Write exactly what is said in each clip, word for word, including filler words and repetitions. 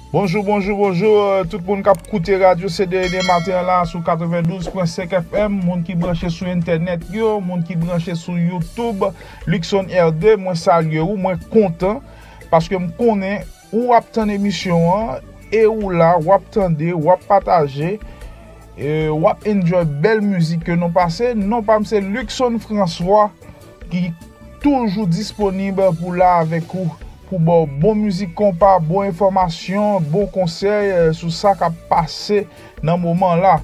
Bonjou, bonjou, bonjou, euh, tout moun k ap koute radyo C D N maten an la sou katrevendouz pwen senk F M, moun ki branche sou entènèt yo, moun ki branche sou YouTube, Luckson R D, mwen salye ou, mwen kontan, paske m konnen ou ap tann emisyon an, e ou la, w ap tande, w ap pataje, e w ap enjoy bèl mizik ke nou pase. Non pa m se Luckson François, ki toujou disponib pou la avèk ou, pou ba w bon mizik konpa, bon enfòmasyon, bon konsèy, eh, sou sa k ap pase nan moman la.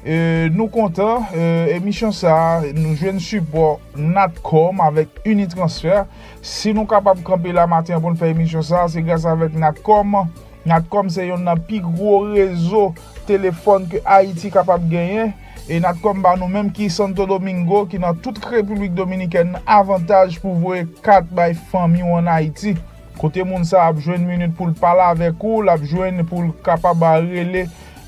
Eh, nou kontan, eh, emisyon sa a, nou jwenn sipò Natcom avèk Unitransfer. Si nou kapab kanpe la maten an pou n fè emisyon sa a, se gras avèk Natcom. Natcom se yonn nan pi gwo rezo telefòn ke Ayiti kapab genyen. E Natcom ba nou menm ki Santo Domingo, ki nan tout Repiblik Dominikèn, avantaj pou voye kat bay fanmi w ann Ayiti. Kote moun sa ap jwenn minit pou l pale avèk ou, l ap jwenn pou l kapab rele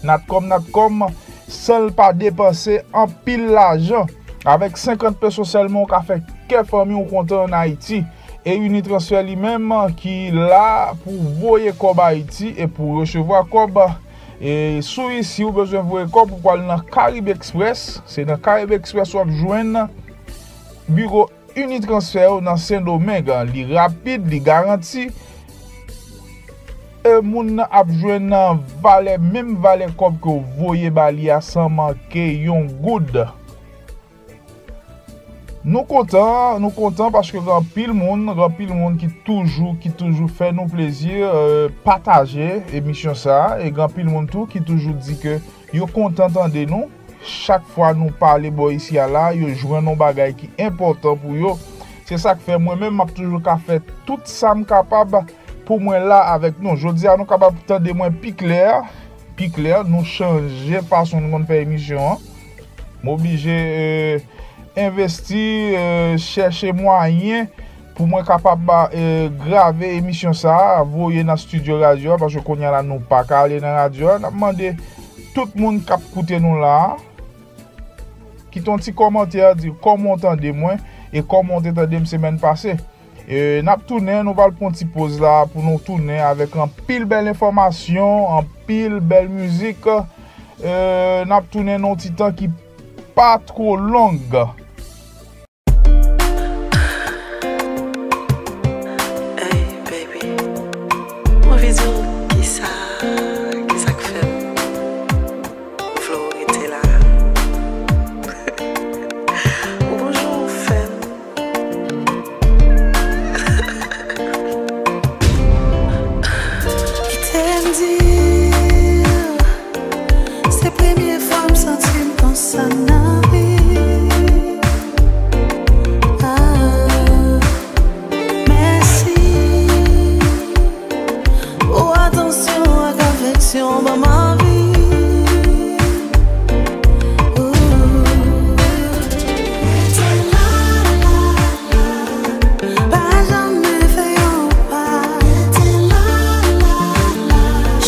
Natcom, Natcom, san l pa depanse anpil lajan. Avèk senkant peso sèlman, ou ka fè kè fanmi w kontan ann Ayiti. E Unitransfer li menm ki la pou voye kòb Ayiti e pou resevwa kòb. E si w isi, ou bezwen voye kòb, ou pral nan Caribe Express. Se nan Caribe Express w ap jwenn biwo Unitransfer yo nan Sendomeng. Li rapid, li garanti. E moun nan ap jwenn valè, menm valè kòb ke w voye ba li a san manke yon goud. Nou kontan, nou kontan paske gen anpil moun, gen anpil moun ki toujou, ki toujou fè nou plezi, eh, pataje emisyon sa a. E gen anpil moun tou ki toujou di ke yo kontan tande nou. Chak fwa nou pale bò isi a la, yo jwenn yon bagay ki enpòtan pou yo. Se sa k fè mwen menm, m ap toujou ka fè tout sa m kapab pou mwen la avèk nou. Jodi a, nou kapab tande mwen pi klè, pi klè, nou chanje fason nou konn fè emisyon an. M oblije, eh, envesti, eh, chèche mwayen pou mwen kapab, eh, grave emisyon sa a, voye nan estidyo radyo a, paske kounye a la, nou pa ka ale nan radyo a. N ap mande tout moun k ap koute nou la a, kite yon ti kòmantè, di kòman w tande mwen e kòman w te tande m semèn pase. E, n ap tounen, nou pral pran yon ti poz la pou nou tounen avèk anpil bèl enfòmasyon, anpil bèl mizik. E, n ap tounen nan yon ti tan ki pa twò long. Hey, baby. Mwen vle di w kisa, kisa k fè m vle w rete la. Ou gon jan w fè m. Kite m di w, se premye fwa m santi m konsa nan vi. Ah, mèsi pou atansyon ak afeksyon w ban m anvi. Ooh. Pa janm fè yon pa.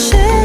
Cheri,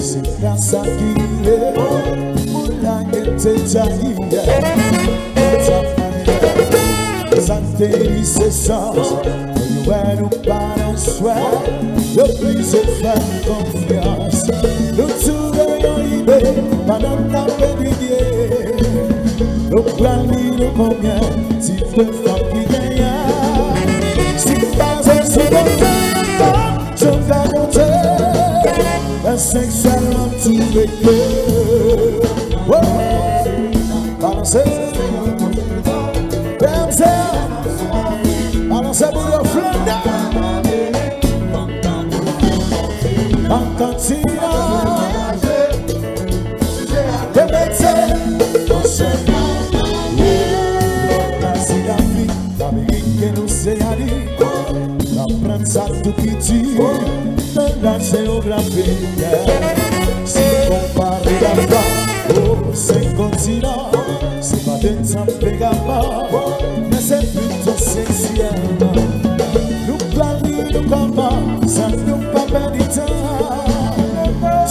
Se gras a ki rele moun la gen te djayè. Sa te di se sans, yo wè nou pa nan swè. Yo bliye fè n konfyans. Nou tou gen yon ide, pandan n ap etidye. Nou pral di nou konbyen ti de fanm ki genyen. Si pa se si konbyen fanm, Jan ka konte, lè senk sèl ap tou rete. Oh, balanse. Bèmzè. Balanse pou yo flande. An kantina. Bèmzè. Konse. Lasi lavi. Ameriken nou se ali, n ap pran sa tou piti nan la jeyografi. Si w konpare la fwa, o, senk kontinan, se pa de tan pegama, men se pito seksyèl. Nou plani nou kòman, sa nou pa pèdi tan.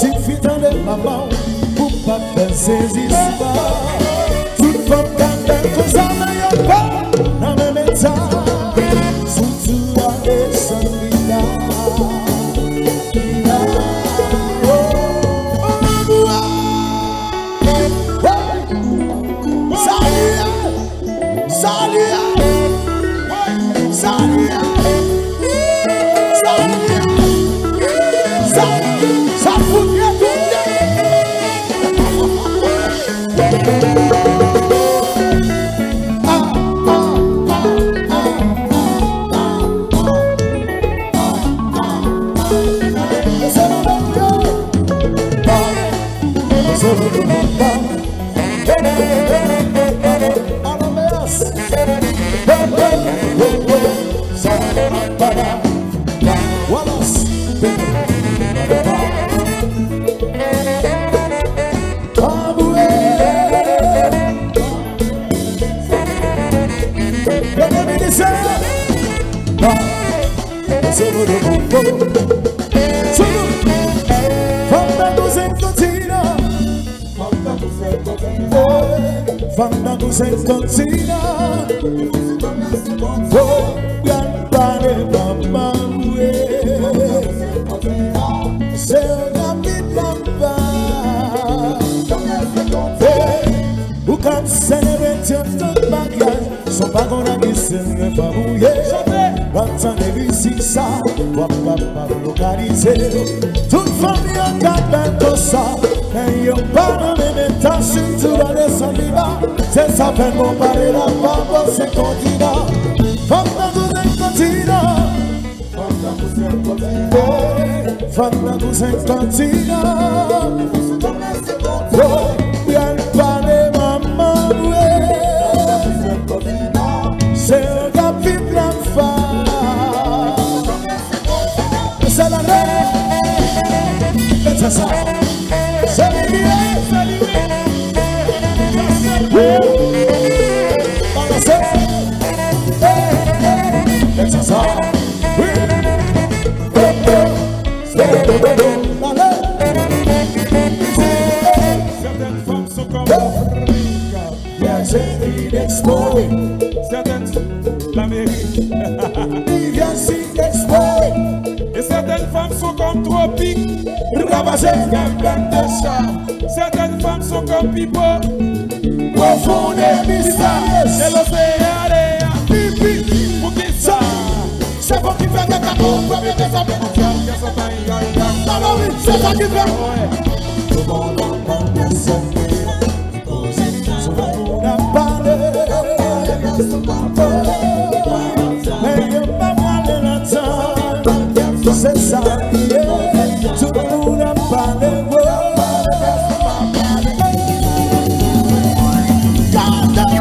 Tifi tande manman w, pou pa fè sezisman. Tout fanm k ap bèl konsa, men yo pa nan menm eta. Sou tou a desann li la. Li la. Oh, oh, oh. Sa li ye. Sa li ye. Sa li ye. Sa li ye. Sa, sa fout ye tout. Fanm nan kouzen kontinan. Oh, granpale manman mwe. Se rapid manman. Hey, ou ka selebre tout bagay. Son pa konn a ki se mwen pa mouye. Lòt tande mizik sa, w ap kapab lokalize. Tout fanmi yo ka bèl konsa, men yo pa nan menm eta, sitou lè desann li ba. Se sa fè n konpare la pa bò se kontinan. Fanm nan kouzen kontinan. Fanm nan kouzen kontinan. Yo pral pale manman mwen. Se rapid la fwa. Se la lè. Mete sa. Se li ye. Balanse. Mete sa. Sètèn fanm sou kòm Afrik. Sètèn Lamerik. E sètèn fanm sou kòm Twopik. Sètèn fanm sou kòm Pipo. Pwofonde mistè. E loseyan de Pipi. Poukisa? Se pou ki fè de kapo, premye dezòm de konfyans. Sa va wi, se sa ki fè. Tout moun ap pale. Men yo pa pale lontan. Se sa ki ye. Tout moun ap pale. Gade,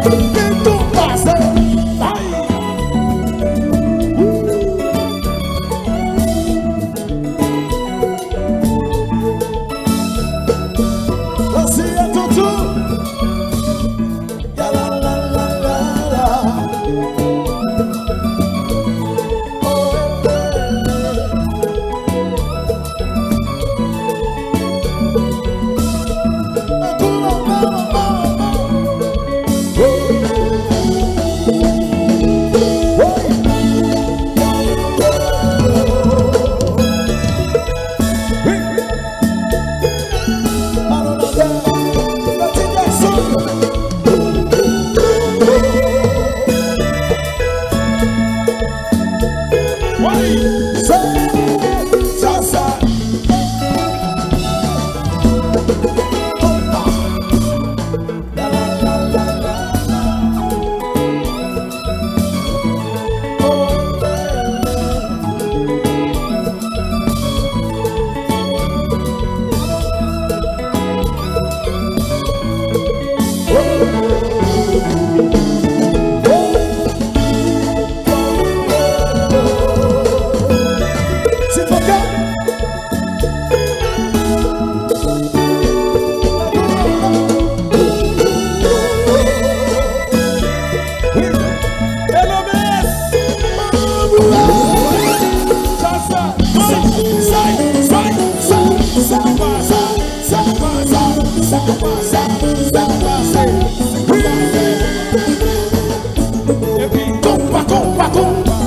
Epi konpa, konpa, konpa.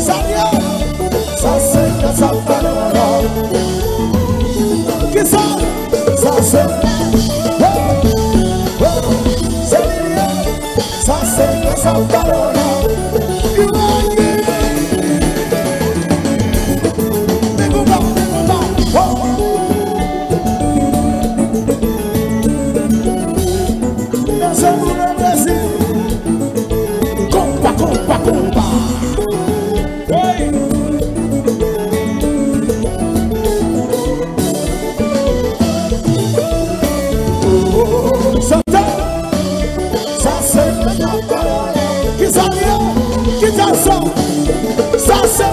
Sa se sa, sa se sa. Kisa? Sa se. Sa se sa, sa se. Konpa, konpa, konpa. Hey! Sa se, sa se, kisa li ye? Kisa sa? Sa se,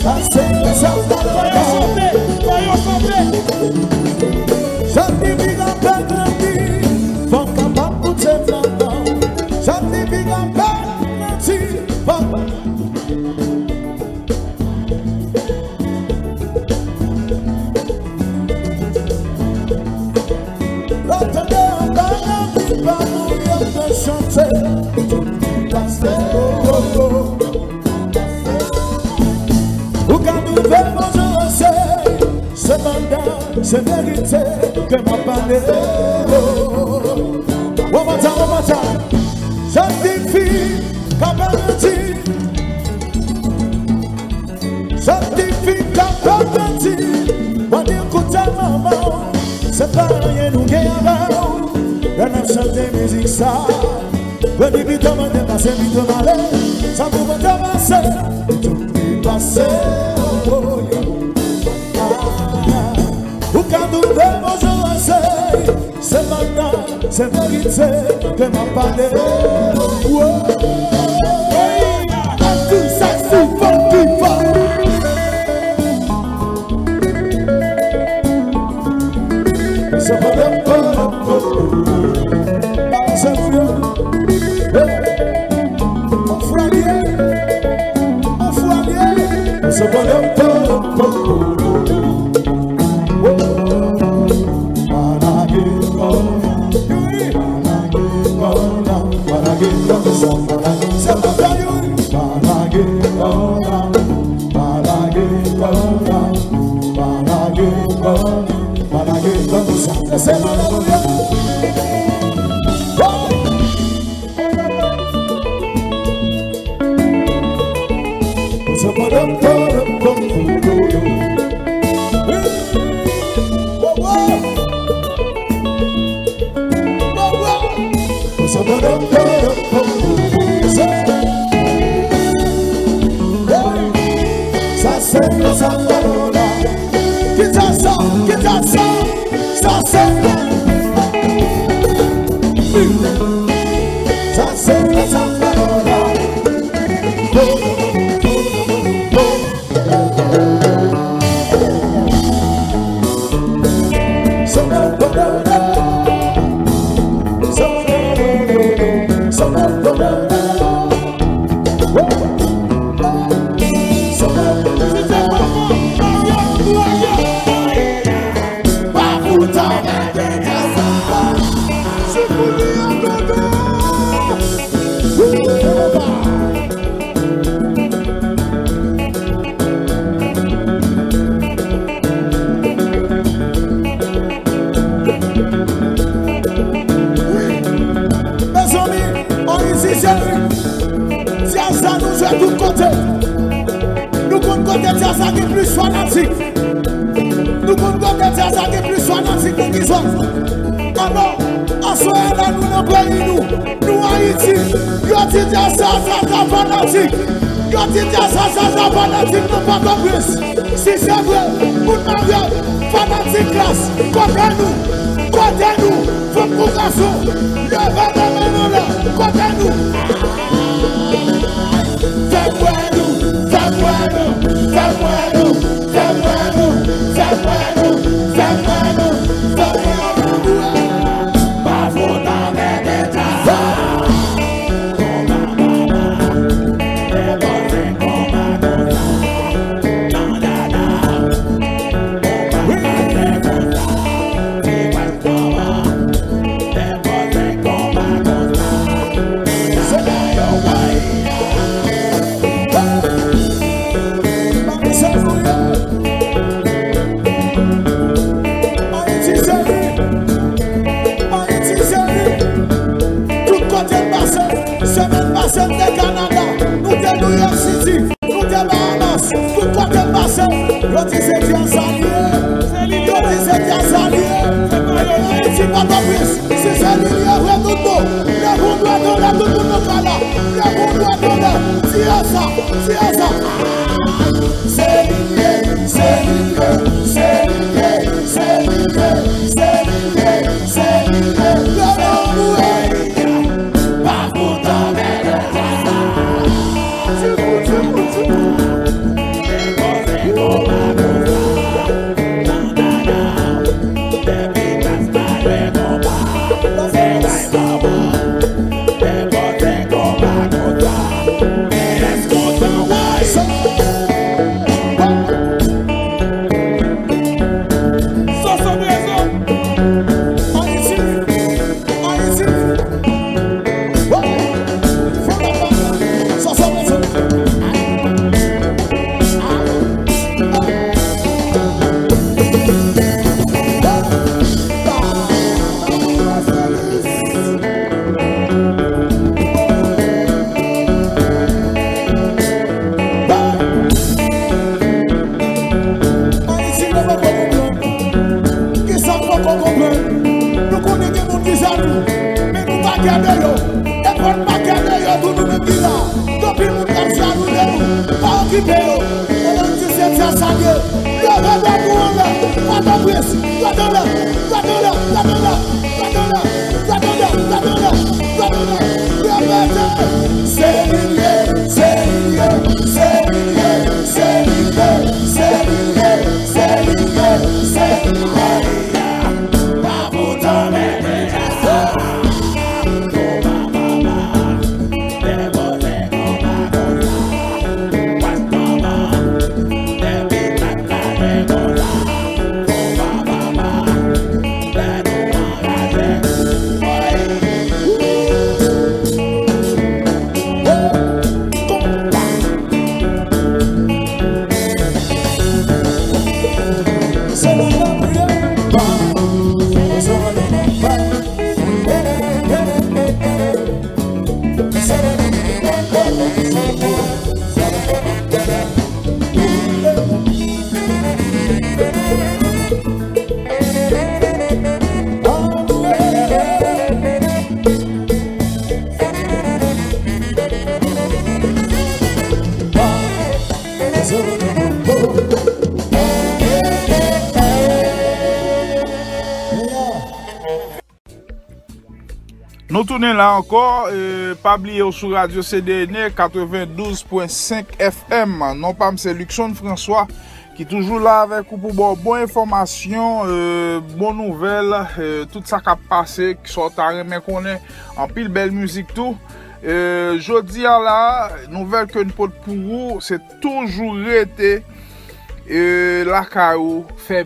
sa se, sa se. Fò yo chante, fò yo chante. Jan ti piga pè grandi, fò w kapab koute manman w. Jan ti piga pè grandi, fò w Lè w tande anba lanbi pa nou yo te chante, tout moun pase, oh, oh, oh. Ou ka twouve bonjou se, se mandan, se verite ke m ap pale, oh, oh, oh. One more time, one more time. Jan ti fi ka pale di. Jan ti fi k ap grandi, w ap di koute manman w, se pa anyen nou gen avè w. Lè n ap chante mizik sa, yo di pito mande pase pito male, sa pou mwen te pase, tout te pase, oh, oh, yeah. Ah, ou ka twouve bonjou ase. Se mandan, se verite ke m ap pale. Woy! Anti sèksi, funky, funky. Se pa de pa, pa de pa. Hey! Anfwalye! Anfwalye! Se pa de pa, pa de pa. Pa lage kò w la, pa lage kò w la, pa lage kò w la, pa lage kò w la, pa lage kò w la, pa lage kò w la, pa lage kò w la, pa lage kò w la. Se, se pa lage kò w la. Sa se konsa pa nou la. Kite sa, kite sa. Sa se, sa se, sa se, Mezanmi, Ayiti cheri, djaz la nou jwe tout kote. Nou konn kote djaz la gen plis fanatik. Nou konn kote djaz la gen plis fanatik nan ki zòn. Alò, aswè a la nou nan peyi nou, nou Ayiti. Yo di djaz sa, sa Yo di djaz sa, sa, sa fanatik nan Pòtoprens. Si se vre, moun marye, fanatik klas, kote nou? Kote nou? Fanm kou gason, leve de men nou la, kote nou? Fè m wè nou, fè m wè nou, fè m wè nou, fè m wè nou, fè m wè nou, fè m wè nou, fè m wè nou. Pa fout anmède djaz sa. Ayiti cheri, Ayiti cheri. Tout kote m pase, semèn pase m te Kanada, nou te New York City, nou te Bahamas. Tout kote m pase, yo di se djaz sa li ye. Yo di se djaz sa li ye. Ayiti Pòtoprens, si se li li ye vre tout bon. Leve yon dwèt anlè, tout moun nan kay la. Leve yon dwèt anlè. Di yo sa, di yo sa. Se li li ye, se li li ye, se li li ye, se li li ye, se li li ye, se li li ye. Leve yon dwèt. Pa kontan mèt sa. Ti kou, ti kou, ti kou. Ayiti, nou poko konprann. Kisa n poko konprann? Nou konnen gen moun ki jalou, men nou pa kè de yo. E pou n pa kè de yo tou, nou menm ki la. Gen anpil moun k ap jalou de nou. Pa okipe yo. Pandan n di se djaz sa ye, leve dwèt nou anlè. Pòtoprens, dwèt anlè, dwèt anlè, dwèt anlè, dwèt anlè, dwèt anlè, dwèt anlè, dwèt anlè. Repete. Se li ye, se li ye, se li ye, se li ye, se li ye, se li ye, se li ye. Pa pou tanmen deja sa. Nou tounen la ankò, e, pa bliye w sou radyo C D N katrevendouz pwen senk F M. Non pa m se Luckson François, ki toujou la avèk ou pou ba w bon enfòmasyon, e, bon nouvèl, e, tout sa k ap pase, ki sa w ta renmen konnen, anpil bèl mizik tou. E, jodi a la, nouvèl ke n pot pou ou, se toujou rete, e, lakay ou, fè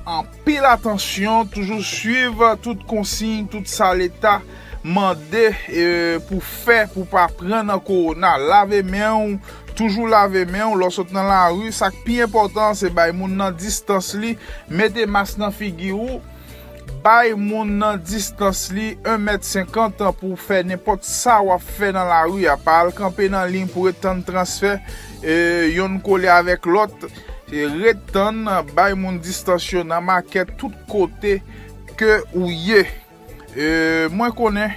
anpil atansyon, toujou swiv tout konsiy, tout sa leta mande, e, pou fè, pou pa pran nan kowona. Lave men w, toujou lave men w lè w sot nan lari. Sa k pi enpòtan, se bay moun nan distans li, mete mas nan figi w, bay moun nan distans li en mèt senkant pou w fè nenpòt sa w ap fè nan lari a. Pa al kanpe nan liy pou ret tann transfè, e, yonn kole avèk lòt. E, ret tann, bay moun distans yo nan makèt, tout kote ke ou ye. E, mwen konnen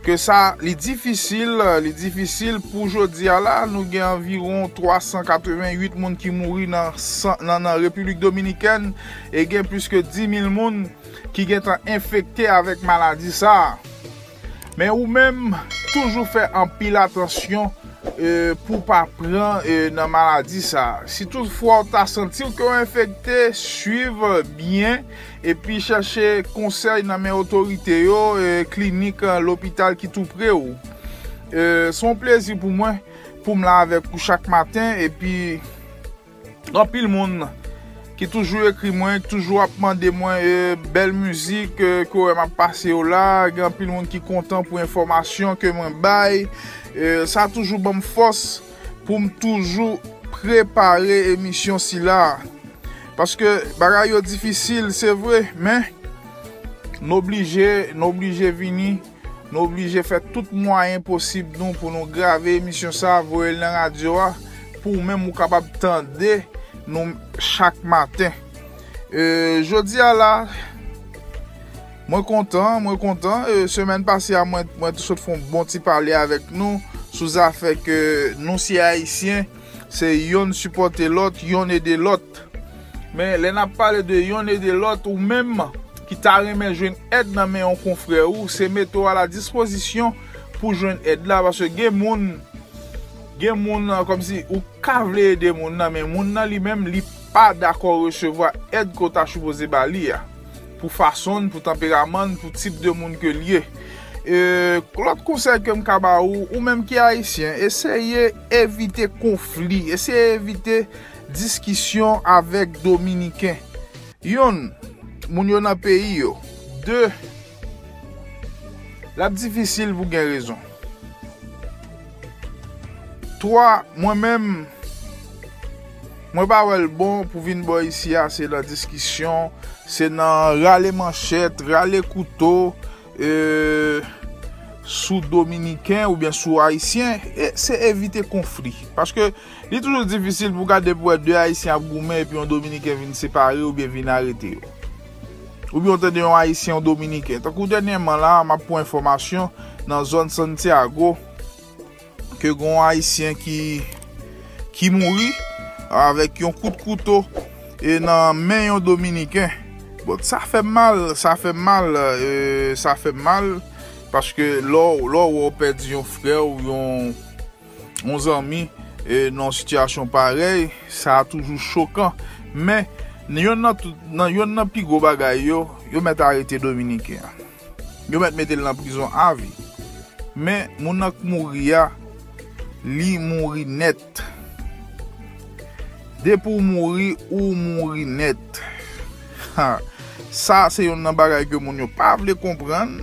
ke sa, li difisil, li difisil pou jodi a la, nou gen anviwon twa san katreven uit moun ki mouri nan, nan, nan Repiblik Dominikèn, e gen plis ke dis mil moun ki gentan enfekte avèk maladi sa a. Men ou menm, toujou fè anpil atansyon, e, pou pa pran, e, nan maladi sa a. Si toutfwa w ta santi w ke w enfekte, swiv byen, epi chèche konsèy nan men otorite yo, e, klinik, e, lopital ki tou pre w. E, se yon plezi pou mwen, pou m la avèk ou chak maten, epi anpil moun ki toujou ekri mwen, ki toujou ap mande mwen, e, bèl mizik, e, ke w wè m ap pase yo la. Gen anpil moun ki kontan pou enfòmasyon ke mwen bay. E, sa toujou ban m fòs pou m toujou prepare emisyon sila. Paske bagay yo difisil, se vre, men n oblije, n oblije vini, n oblije fè tout mwayen posib nou pou nou grave emisyon sa a, voye l nan radyo a, pou ou menm ou kapab tande nou chak maten. E, jodi a la, mwen kontan, mwen kontan. E, semèn pase a, mwen, mwen te sot fè yon bon ti pale avèk nou sou zafè ke nou se Ayisyen, se yonn sipòte lòt, yonn ede lòt. Men, lè n ap pale de yonn ede lòt, ou menm ki ta renmen jwenn èd nan men yon konfrè ou, se mete w a la dispozisyon pou jwenn èd la, paske gen moun, gen moun, kòmsi ou ka vle ede moun nan, men moun nan li menm, li pa dakò resevwa èd ke w ta sipoze ba li a, pou fason l, pou tanperaman l, pou tip de moun ke l ye. E, lòt konsèy ke m ka ba ou, ou menm ki ayisyen, eseye evite konfli, eseye evite diskisyon avèk Dominiken. Yonn, moun yo nan peyi yo. De, l ap difisil pou gen rezon. Twa, mwen menm, mwen pa wè l bon pou vin bò isi a, se nan diskisyon, se nan rale manchèt, rale kouto, e, sou Dominiken oubyen sou Ayisyen, e se evite konfli. Paske li toujou difisil pou gade pou wè de Ayisyen ap goumen epi yon Dominiken vin separe oubyen vin arete yo. Oubyen w tande yon Ayisyen, yon Dominiken. Tankou dènyèman la, m ap pran enfòmasyon nan zòn Santiago, ke gen yon Ayisyen ki, ki mouri avèk yon kout kouto e nan men yon Dominiken. Bon, sa fè m mal, sa fè m mal, e, sa fè m mal, paske lè w, lè w wè w pèdi yon frè w, yon, yon zanmi, e, nan yon sitiyasyon parèy, sa toujou chokan. Men, yonn nan tout, nan, yonn nan pi gwo bagay yo, yo mèt arete Dominiken an. Yo mèt mete l nan prizon avi. Men, moun nan k mouri a, li mouri nèt. Depi w mouri, ou mouri nèt. Ha! Sa, se yonn nan bagay ke moun yo pa vle konprann,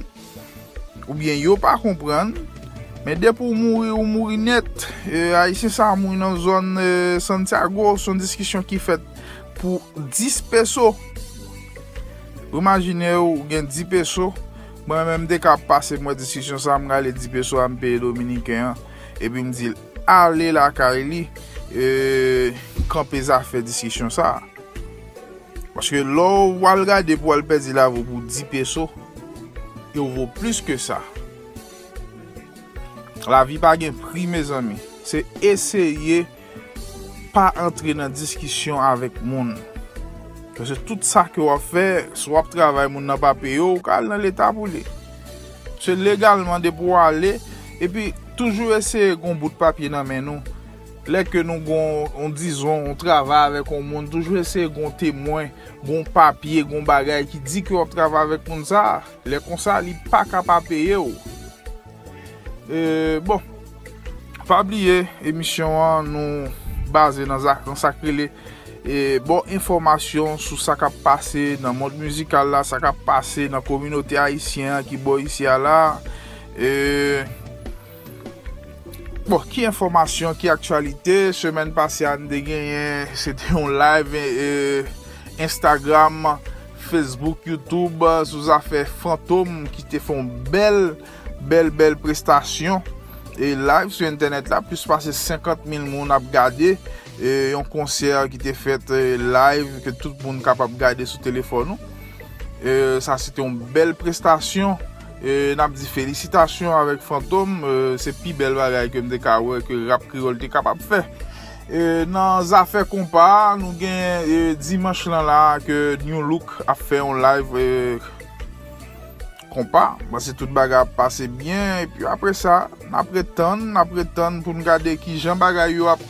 oubyen yo pa konprann. Men depi w mouri, ou mouri nèt. E, Ayisyen sa a mouri nan zòn, e, Santiago, se yon diskisyon ki fèt pou dis peso. Ou imajine w gen dis peso. Mwen menm, m te ka pase, m wè diskisyon sa a, m rale dis peso a, m peye Dominiken an, epi m di l ale lakay li, e, kanpe zafè diskisyon sa a. Paske lè w al gade pou w al pèdi lavi w pou dis peso, e w vo plis ke sa. Lavi pa gen pri, mezanmi. Se eseye pa antre nan diskisyon avèk moun. Paske tout sa ke w ap fè, si w ap travay, moun nan pa peye w, ou ka al nan leta pou li. Se legalman depi w ale, epi toujou eseye gon bout papye nan men nou. Lè ke nou gon, on, dizon, on travay avèk on moun, toujou eseye gon temwen, gon papye, gon bagay ki di ke w ap travay avèk moun sa a. Lè konsa, li pa ka pa peye w. E, bon, pa bliye, emisyon an, nou baze nan, nan sa k rele, e, bon, enfòmasyon sou sa k ap pase nan mond mizikal la, sa k ap pase nan kominote ayisyen an ki bò isi a la. E, bon, ki enfòmasyon, ki aktyalite? Semèn pase a, n te genyen, se te yon live, e, Instagram, Facebook, YouTube, sou zafè Fantom ki te fè yon bèl, bèl, bèl prestasyon. E live sou entènèt la, plis pase senkant mil moun ap gade, e, yon konsè ki te fèt, e, live, ke tout moun kapab gade sou telefòn ou. E, sa se te yon bèl prestasyon, E, n ap di felisitasyon avèk Fantom, e, se pi bèl bagay ke m te ka wè ke rap kreyòl te kapab fè. E, nan zafè konpa a, nou gen, e, dimanch lan la ke New Look ap fè yon live, e, konpa. Mwen panse tout bagay ap pase byen, epi apre sa, n ap ret tann, n ap ret tann pou n gade kijan bagay yo ap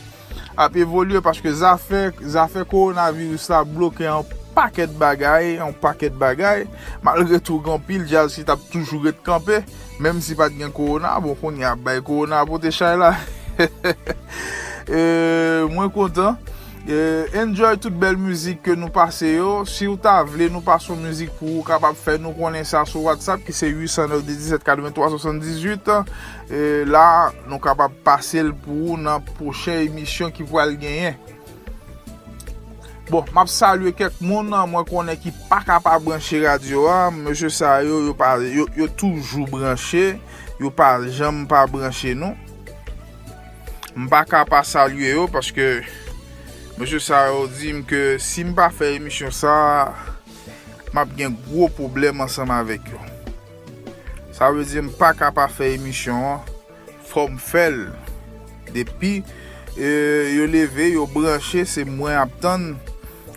ap evolye, paske zafè, zafè kowonaviris la bloke yon pakèt bagay, yon pakèt bagay. Malgre tou, gen anpil djaz ki t ap toujou ret kanpe, menm si pa t gen kowona. Bon, kounye a ap bay kowona pote chay la. E, mwen kontan. E, enjoy tout bèl mizik ke nou pase yo. Si w ta vle nou pase yon mizik pou ou, kapab fè nou konnen sa sou WhatsApp, ki se uit san nèf de disèt katrevenntwa swasanndizuit. E, la, nou kapab pase l pou ou nan pwochen emisyon ki pral genyen. Bon, m ap salye kèk moun, mwen konnen ki pa ka pa branche radyo a. Mesye sa yo, yo pa, yo, yo toujou branche. Yo pa janm pa branche nou. M pa ka pa salye yo, paske mesye sa yo di m ke si m pa fè emisyon sa, m ap gen gwo pwoblèm ansanm avèk yo. Sa vle di m pa ka pa fè emisyon an, fò m fè l. Depi, e, yo leve, yo branche, se mwen ap tann.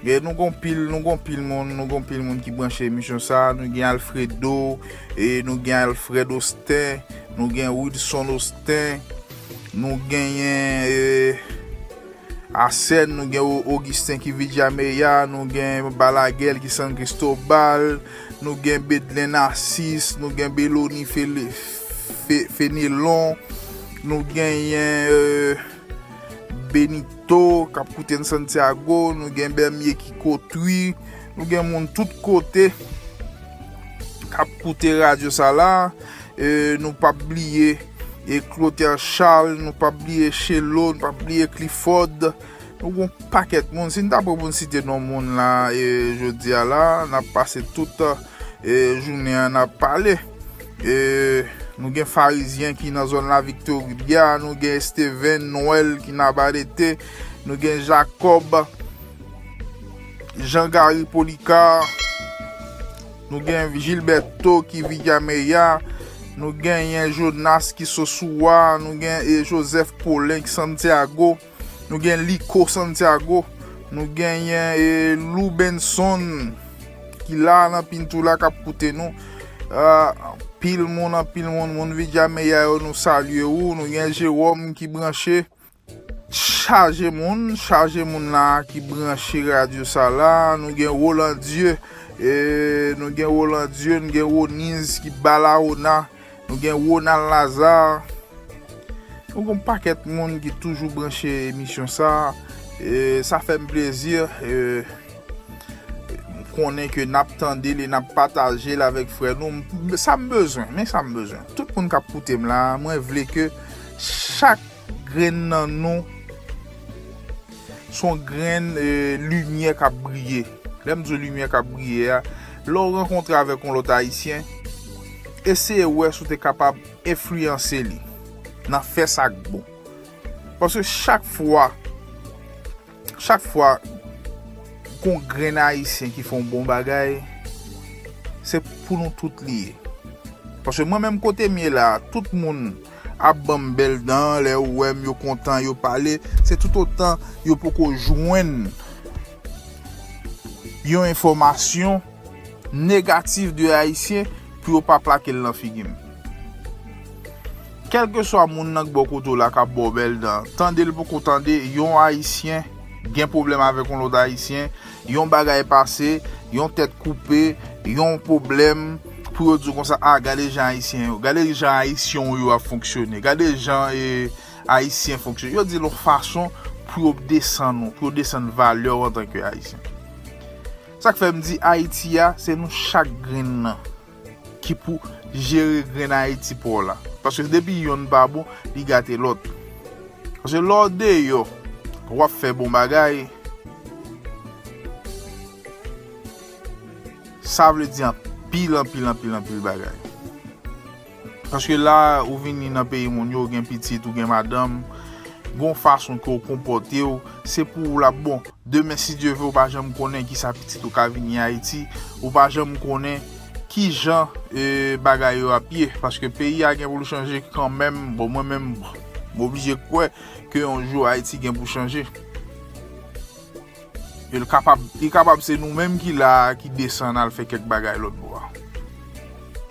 E nou gon pil, nou gon pil moun, nou gon pil moun ki branche emisyon sa. Nou gen Alfredo, e nou gen Alfred Austin, nou gen Wilson Austin, nou genyen, e, Asèn, nou gen O-, Augustin ki Vidyameya, nou gen Balagèl ki San Cristobal, nou gen Bedlen Narcisse, nou gen Beloni Fele-, Fe-, Fenelon, nou genyen, e, Benito k ap koute n Santiago, nou gen Bèmye ki Kotwi, nou gen moun tout kote k ap koute radyo sa la. E, nou p ap bliye, e, Clotaire Charles, nou p ap bliye Chelo, nou p ap bliye Clifford. Nou gon pakèt moun. Si n ta pran pou n site non moun la, e, jodi a la, n ap pase tout, e, jounen an n ap pale. E, nou gen Farizyen ki nan zòn la Victoria, nou gen Steven Noël ki Navarrete, nou gen Jacob, Jean Gary Polycar, nou gen Gilberto ki Villameya, nou genyen Jonas ki Sosua, nou gen, e, Joseph Paulin ki Santiago, nou gen Lico Santiago, nou genyen, e, Lou Benson ki la nan Pintou la k ap koute nou. A, anpil moun, anpil moun, moun Villameya yo, nou salye ou. Nou gen Jérôme ki branche. Chaje moun, chaje moun la ki branche radyo sa la. Nou gen Roland Dieu, e, nou gen Roland Dieu, nou gen Roniz ki Balaona, nou gen Ronald Lazare. Nou gen yon pakèt moun ki toujou branche emisyon sa. E, sa fè m plezi, e, m konnen ke n ap tande l e n ap pataje l avèk frè nou. M, sa m bezwen, men sa m bezwen. Tout moun k ap koute m la, mwen vle ke chak grenn nan nou se yon grenn, e, limyè k ap briye. Lè m di w limyè k ap briye a, lè w rankontre avèk yon lòt Ayisyen, eseye wè si w te kapab enfliyanse li nan fè sa k bon. Paske chak fwa, chak fwa gon grenn Ayisyen ki fè yon bon bagay, se pou nou tout li ye. Paske mwen menm kote m ye la, tout moun ap ban m bèl dan, lè yo wè m, yo kontan, yo pale, se toutotan yo poko jwenn yon enfòmasyon negatif de Ayisyen pou yo pa plake l nan figi m. Kèlkeswa moun nan k bò kote w la k ap ba w bèl dan, tande l poko tande yon Ayisyen gen pwoblèm avèk yon lòt Ayisyen, yon bagay pase, yon tèt koupe, yon pwoblèm, pou yo di w konsa, a, gade jan Ayisyen yo, gade jan Ayisyen w yo ap fonksyone, gade jan, e, Ayisyen fonksyone. Yo di l yon fason pou yo desann ou, pou yo desann valè w antanke Ayisyen. Sa k fè m di Ayiti a, se nou chak grenn nan ki pou jere grenn Ayiti pa w la. Paske depi yonn pa bon, li gate lòt. Paske lè w deyò, w ap fè bon bagay, sa vle di anpil, anpil, anpil, anpil bagay. Paske la, ou vini nan peyi moun yo, ou gen pitit, ou gen madanm, gon fason ke w konpòte w, se pou ou l ap bon. Demen, si Dye vle, ou pa janm konnen kisa pitit ou ka vini Ayiti, ou pa janm konnen ki jan e, bagay yo ap ye, paske peyi a gen pou l chanje kanmenm. Bon, mwen menm, m oblije kwè ke yon jou Ayiti gen pou chanje. E l kapab, li kapab se nou menm ki la a, ki desann al fè kèk bagay lòt bò a.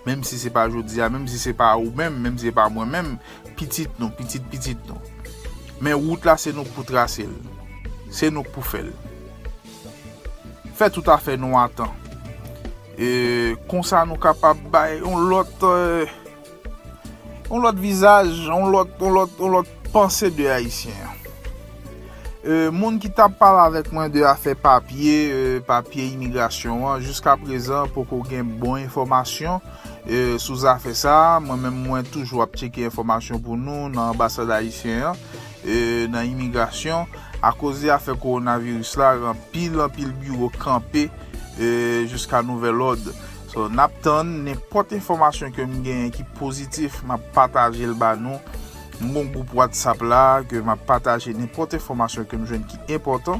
Menm si se pa jodi a, menm si se pa ou menm, menm si se pa mwen menm, pitit nou, pitit pitit nou. Men wout la, se nou k pou trase l. Se nou k pou fè l. Fè tout afè nou a tan. E konsa nou kapab bay yon lòt, e, yon lòt vizaj, yon lòt, yon lòt, yon lòt panse de Ayisyen an. E, moun ki t ap pale avèk mwen de afè papye, e, papye imigrasyon an, jiskaprezan poko gen bon enfòmasyon, e, sou zafè sa a. Mwen menm, mwen toujou ap tcheke enfòmasyon pou nou nan anbasad ayisyen an, e, nan imigrasyon. Akoz de afè kowonaviris la, anpil, anpil biwo kanpe, e, jiska nouvèl òd. So, n ap tann nenpòt enfòmasyon ke m genyen ki pozitif, m ap pataje l ba nou. M gon gwoup WhatsApp la ke m ap pataje nenpòt enfòmasyon ke m jwenn ki enpòtan.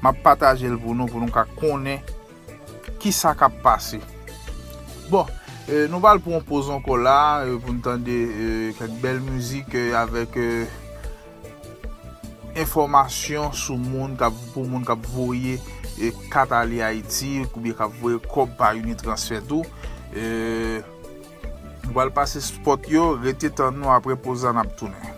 M ap pataje l pou nou, pou nou ka konnen kisa k ap pase. Bon, e, nou pral pran yon poz ankò la, e, pou n tande, e, kèk bèl mizik, e, avèk, e, enfòmasyon sou moun k ap, pou moun k ap voye, e, kat ale Ayiti, oubyen k ap voye kòb pa Unitransfer tou. E, nou pral pase spòt yo, rete tann nou, apre poz la n ap tounen.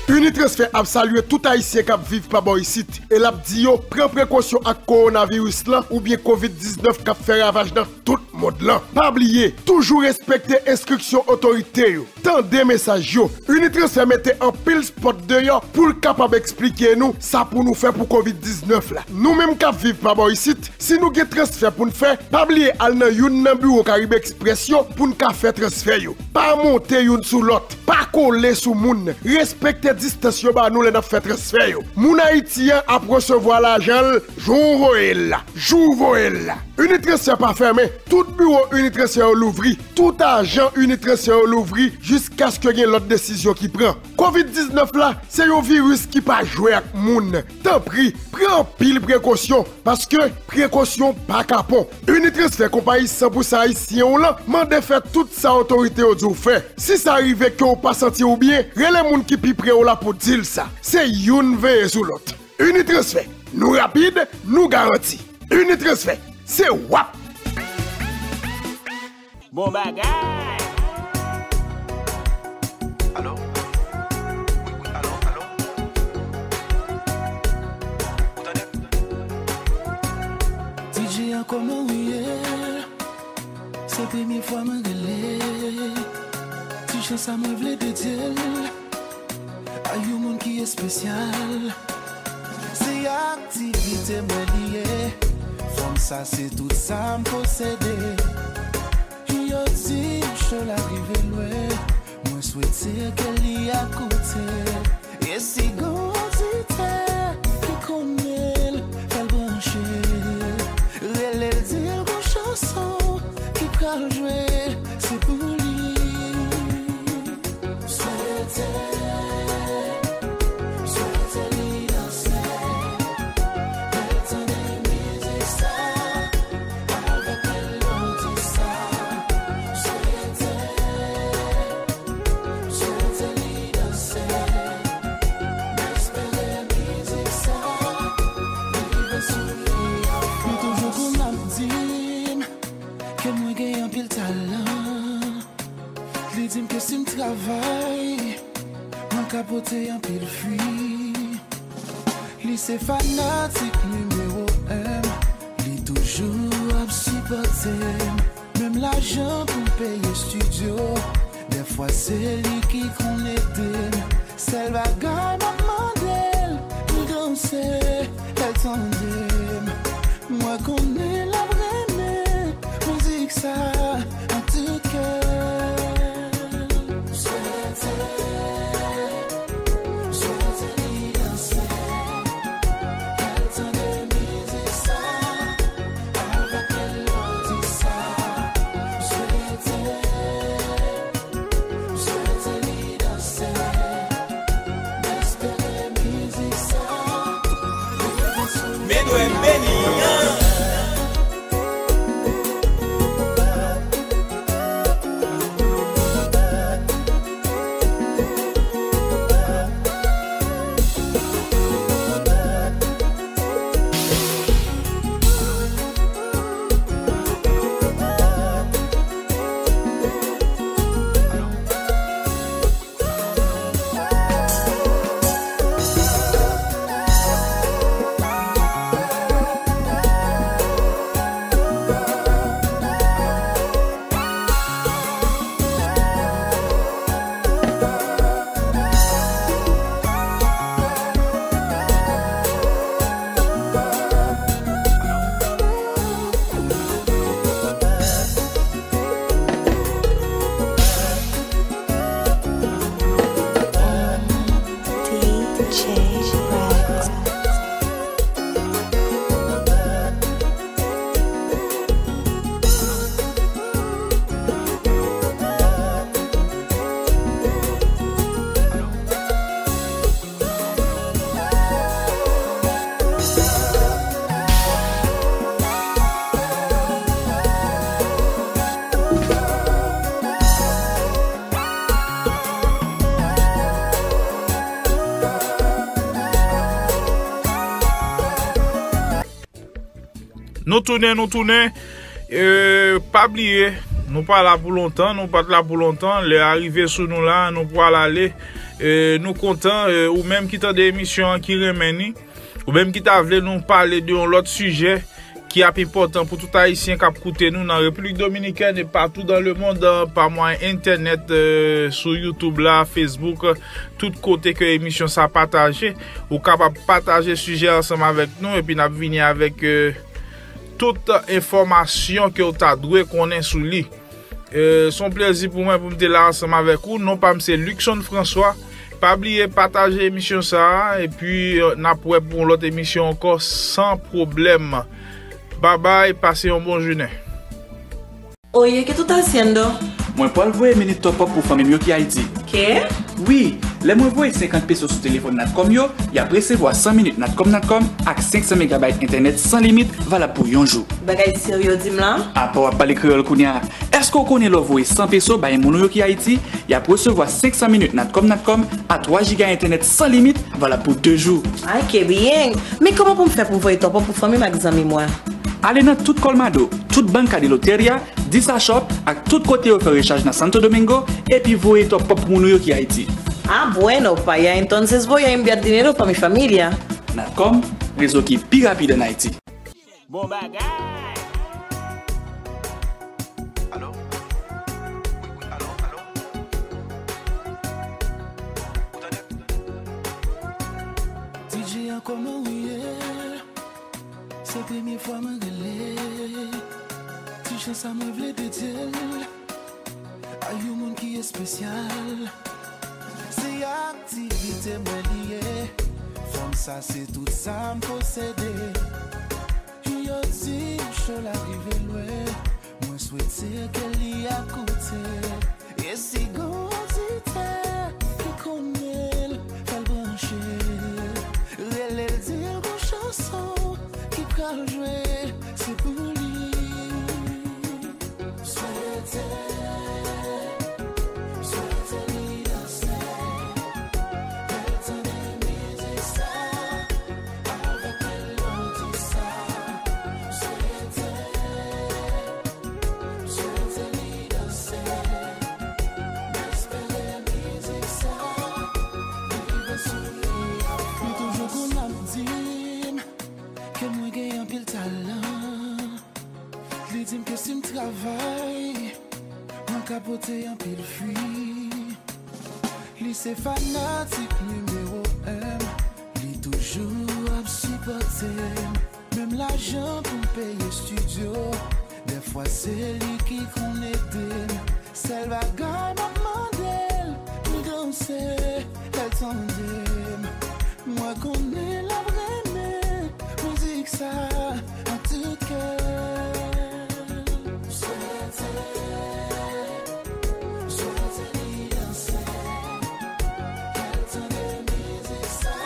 Unitransfer ap salye tout Ayisyen k ap viv pa bò isit, e l ap di yo pran prekosyon ak kowonaviris lan oubyen kovid diznèf k ap fè ravaj nan tout mond lan. Pa bliye, toujou respekte enstriksyon otorite yo. Tande mesaj yo. Unitransfer mete anpil spòt deyò pou l kapab eksplike nou sa pou nou fè pou kovid diznèf la. Nou menm k ap viv pa bò isit, si nou gen transfè pou n fè, pa bliye al nan youn nan biwo Caribe Express yo pou n ka fè transfè yo. Pa monte youn sou lòt. Pa kole sou moun. Respekte distans yo ba nou lè n ap fè transfè yo. Moun Ayiti an ap resevwa lajan l jou w voye l la. Jou w voye l la. Unitransfer pa fèmen. Tout biwo Unitransfer yo louvri. Tout ajan Unitransfer yo louvri jiskaske gen lòt desizyon ki pran. Kovid diznèf la, se yon viris ki pa jwe ak moun. Tanpri, pran anpil prekosyon, paske prekosyon pa kapon. Unitransfer, konpayi san pou san ayisyen w lan, mande fè tout sa otorite yo di w fè. Si sa rive ke w pa santi w byen, rele moun ki pi pre w la pou di l sa. Se youn veye sou lòt. Unitransfer, nou rapid, nou garanti. Unitransfer, se w ap. Bon bagay! Alo? Wi, wi, alo, alo? Ou tande? D J a, kòman w ye? Se premye fwa mwen rele. Ti chan sa mwen vle dedye l a yon moun ki espesyal. Se aktivite mwen li ye. Fanm sa se tout sa m posede. Yo di m cho la rive lwen. Mwen swete ke li akoute. E si gon oditè ki konnen l, fè l branche. Rele l, di l gon chanson ki pral jwe, se pou li. Swete, swete li danse. Lè l tande mizik sa, avèk melodi sa. Swete, swete li danse. M espere mizik sa rive sou li anfòm. Li toujou konn ap di m ke mwen gen anpil talan. Li di m ke si m travay, mwen ka pote anpil fwi. Li se fanatik nimewo en m. Li toujou ap sipòte m. Menm lajan pou m peye estidyo, dèfwa se li ki konn ede m. Sèl bagay m ap mande l, li danse, lè l tande m. Mwen konnen l ap renmen mizik sa ak tout kè l. Swete, swete li danse, lè l tande mizik sa, avèk melodi sa. Swete, swete li danse. M espere mizik sa rive sou li. Men dwe beni an. Nou tounen, nou tounen. E, pa bliye, nou pa la pou lontan, nou pa t la pou lontan. Lè a rive sou nou la, nou pral ale. E, nou kontan, e, ou menm ki tande emisyon an, ki renmen ni, ou menm ki ta vle nou pale de yon lòt sijè ki ap enpòtan pou tout Ayisyen k ap koute nou nan Repiblik Dominikèn e patou dan lemond, pa mwayen entènèt, e, sou YouTube la, Facebook, tout kote ke emisyon sa pataje, ou kapab pataje sijè ansanm avèk nou, epi n ap vini avèk, e, tout enfòmasyon ke w ta dwe konnen sou li. E, se yon plezi pou mwen pou m te la ansanm avèk ou. Non pa m se Luckson François. Pa bliye pataje emisyon sa a, epi, e, n ap wè pou yon lòt emisyon ankò san pwoblèm. Babay, pase yon bon jounen. Oye, ¿qué tú estás haciendo? Mwen pral voye minit top up pou fanmi m yo ki Ayiti. ¿Qué? Wi, lè mwen voye senkant peso sou telefòn Natcom yo, y ap resevwa san minit Natcom Natcom ak senk san megabayt entènèt san limit valab pou yon jou. Bagay serye w di m la? Apa w ap pale kreyòl kounye a? Èske w konnen lè w voye san peso bay moun ou yo ki Ayiti, y ap resevwa senk san minit Natcom Natcom a twa jiga entènèt san limit valab pou de jou? Ay, ke byen! Men kòman pou m fè pou m voye top up pou fanmi m ak zanmi m? Ale nan tout Colmado, tout Banca de Loteria, Disa Shop ak tout kote yo fè rechaj nan Santo Domingo, epi voye top up pou moun ou yo ki Ayiti. Ah, bueno, para allá entonces voy a enviar dinero para mi familia. Natcom, rezo ki pi rapid ann Ayiti. Bon bagay! Alo? Wi, wi, alo, alo? Ou tande? D J an, kòman ou ye? Se premye fwa mwen rele. Ti chans sa mwen vle dedye l a yon moun ki espesyal. Se aktivite mwen li ye. Fanm sa se tout sa m posede. Yo di cho la rive lwen. Mwen swete ke li ap koute. E si gon oditè ki konnen l, fè l branche. Rele l, di l gon chanson ki pral jwe, se pou li. Swete, swete li danse. Fè l tande mizik sa. Avèk melodi sa. Swete. Swete li danse. M espere mizik sa rive sou li anfòm. Li toujou konn ap di m ke mwen gen anpil talan. Li di m ke si m travay, mwen ka pote anpil fwi. Li se fanatik nimewo en. Li toujou ap sipòte m. Menm lajan pou m peye estidyo, dèfwa se li ki konn ede m. Sèl bagay m ap mande l, li danse, lè l tande m. Mwen konnen l ap renmen mizik sa ak tout kè. Swete, swete li danse. Kè l tande mizik sa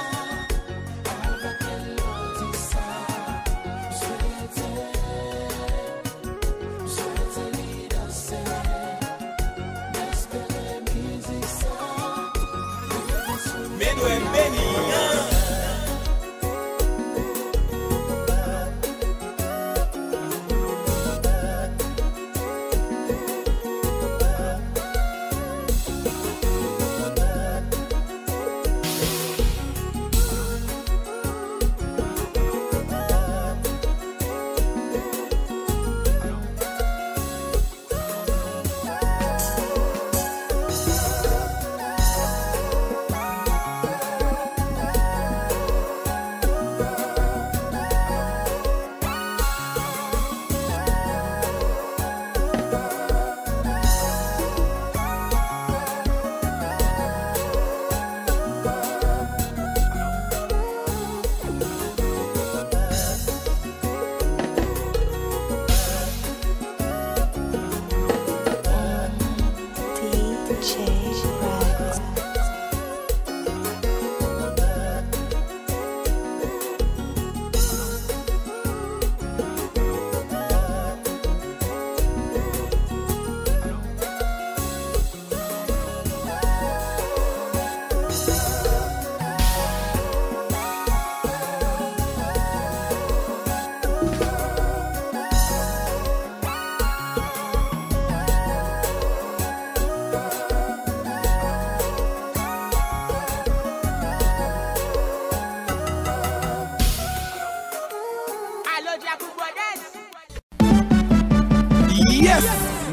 avèk melodi sa. Swete, swete li danse. M espere mizik sa rive sou li. Men dwèt beni an.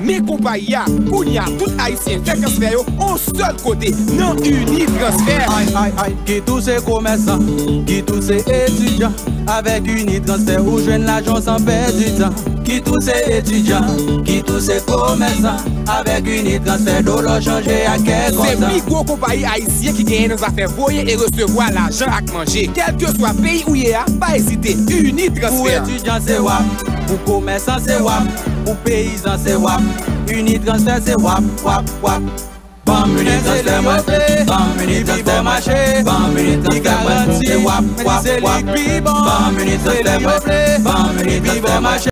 Men konpayi a, kounye a, tout Ayisyen fè transfè yo yon sèl kote, nan Unitransfer. Ay, ay, ay, kit ou se komèsan, kit ou se etidyan, avèk Unitransfer ou jwenn lajan san pèdi tan. Kit ou se etidyan, kit ou se komèsan, avèk Unitransfer dolo chanje ak kè kontan. Se pi gwo konpayi ayisyen ki genyen nan zafè voye e resevwa lajan ak manje. Kèlkeswa peyi ou ye a, pa ezite, Unitransfer. Pou etidyan se W A P, pou komèsan se W A P, pou peyizan se W A P. Unitransfer se W A P, W A P, W A P. Ban m Unitransfer mwen, ban m Unitransfer mache, ban m Unitransfer mwen, se W A P, W A P, W A P. Ban m Unitransfer mwen, ban m Unitransfer mache.